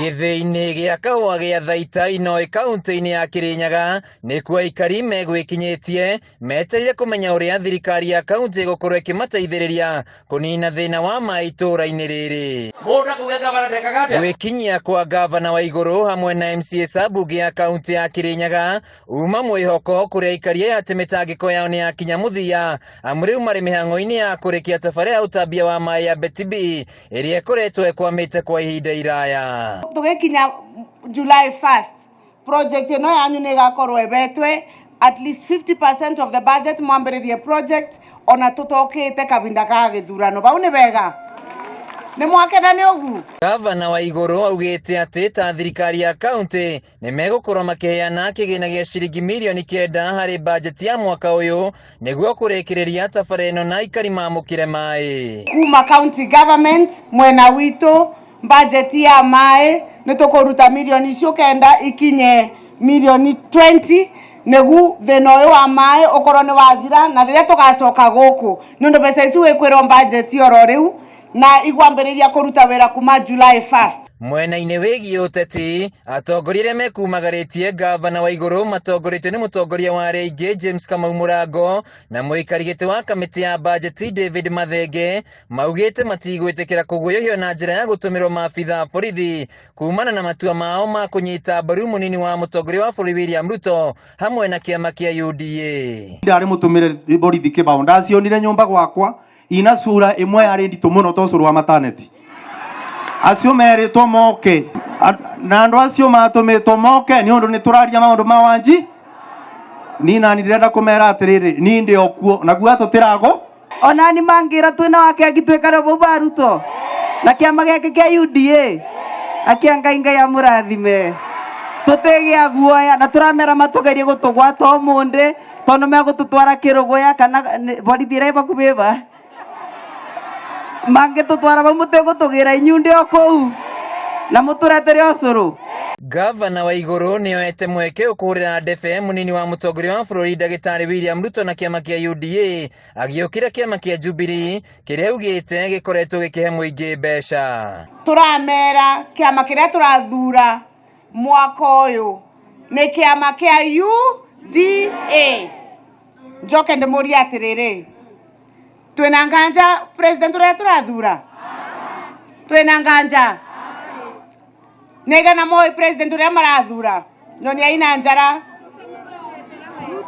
Gĩthĩi-inĩ gĩa kahũa gĩa Thaita Inoi kaunti-inĩ ya Kirinyaga nĩkuo aikari megwĩkinyĩtie metereire kũmenya ũrĩa thirikari ya kaunti ĩgũkorwo ĩkĩmateithĩrĩria kũnina thĩna wa maĩ itũũra-inĩ rĩrĩ. Mũndũ akauga gavana ndekaga atĩa? Gwĩkinyia kwa gavana wa igũrũ hamwe na MCA Sabunge ya kaunti ya Kirinyaga uma mwĩhoko kũrĩ aikari aya atĩ mĩtangĩko yao nĩ yakinya mũthia amu rĩu marĩ mĩhang'o-inĩ ya kũrĩkia tabarĩra ya ũtambia wa maĩ ya Betty B ĩrĩa ĩkoretwo ĩkwamĩte kwa ihinda iraya. Tũgĩkinya July 1st project ĩno yanyu nĩ ĩgakorwo ĩbetwe at least 50% of the budget mwambĩrĩrie project ona tũtokĩte kahinda ka gĩthurano. Bau nĩ bega, nĩ mwakena nĩ ũgu. Gavana wa igũrũ augĩte atĩ ta thirikari ya kaunti nĩ megũkorwo makĩheana kĩgĩna gĩa ciringi mirioni 9 harĩ bajeti ya mwaka ũyũ nĩguo kũrĩkĩrĩria tabarĩra ĩno na aikari mamũkĩre maĩ. Kuma county government mwena witũ budget ya maĩ nĩ tũkũruta mirioni icio 9 ikinye mirioni 20 nĩgu thĩna ũyũ wa maĩ ũkorwo nĩ wathira, na rĩrĩa tũgacoka gũkũ nĩ ũndũ mbeca ici wĩkwĩrwo budget oro rĩu na igwambĩrĩria kũruta wĩra kuma July 1st. Mwena-inĩ wĩgiĩ ũteti, atongoria arĩa mekumagarĩtie gavana wa igũrũ matongoretio nĩ mũtongoria wa arĩa aingĩ James Kamau Mũrango na mũikari gĩtĩ wa kamĩtĩ ya bajeti David Mathenge maugĩte matigwĩtĩkĩra kũguoyohio na njĩra ya gũtũmĩrwo maabitha a borithi kumana na matua mao ma kũnyita mbaru mũnini wa mũtongoria wa bũrũri William Ruto hamwe na kĩama kĩa UDA. Ndarĩ mũtũmĩre borithi kĩbao, ndacionire nyũmba gwakwa ina sura ĩmwe yarĩ nditũ mũno ta ũcũrũ wa mataneti. Acio merĩtwo moke na andũ acio matũmĩtwo moke nĩ ũndũ nĩ tũraria maũndũ ma Wanji. Ni nani ndĩrenda kũmera atĩrĩrĩ, ni ndĩ o kuo naguo atũtĩrago. Onani mangira twina wake agituikana bau ba Ruto na kiama giake kia UDA akia Ngai Ngai amurathime tutigia guoya na turamera matugerie gutugwata umundi tondu megututwara kiruguya kana borithi iria ibakubi ba mangitutwara bau mutigutugира inyundi o kuu na muturetere ucuru. Gavana wa igũrũ nĩoete mweke ũkũhũrĩra ndebe mũnini wa mũtongoria wa bũrũri ndagĩtarĩ William Ruto na kĩama kĩa UDA agĩũkĩra kĩama kĩa Jubilee kĩrĩa augĩte gĩkoretwo gĩkĩhe mũingĩ mbeca. Tũramera kĩama kĩrĩa tũrathura mwaka ũyũ nĩ kĩama kĩa UDA. Njoke ndĩmũrie atĩrĩrĩ, twĩna nganja president ũrĩa tũrathura? Twĩna nganja? Nĩigana moĩ president ũrĩa marathura? Nyonia ina njara.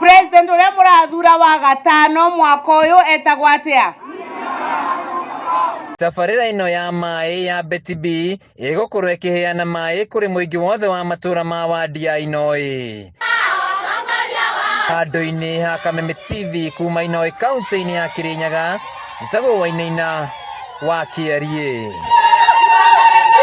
President ũrĩa mũrathura wa gatano mwaka ũyũ etagwo atĩa? Tabarĩra ĩno ya maĩ ya Betty B ĩgũkorwo ĩkĩheana maĩ kũrĩ mũingĩ wothe wa matũũra ma wadi ya Inoi. Handũ-inĩ ha Kameme TV kuma Inoi kaunti-inĩ ya Kirinyaga, njĩtagwo Wainaina wa Kĩariĩ.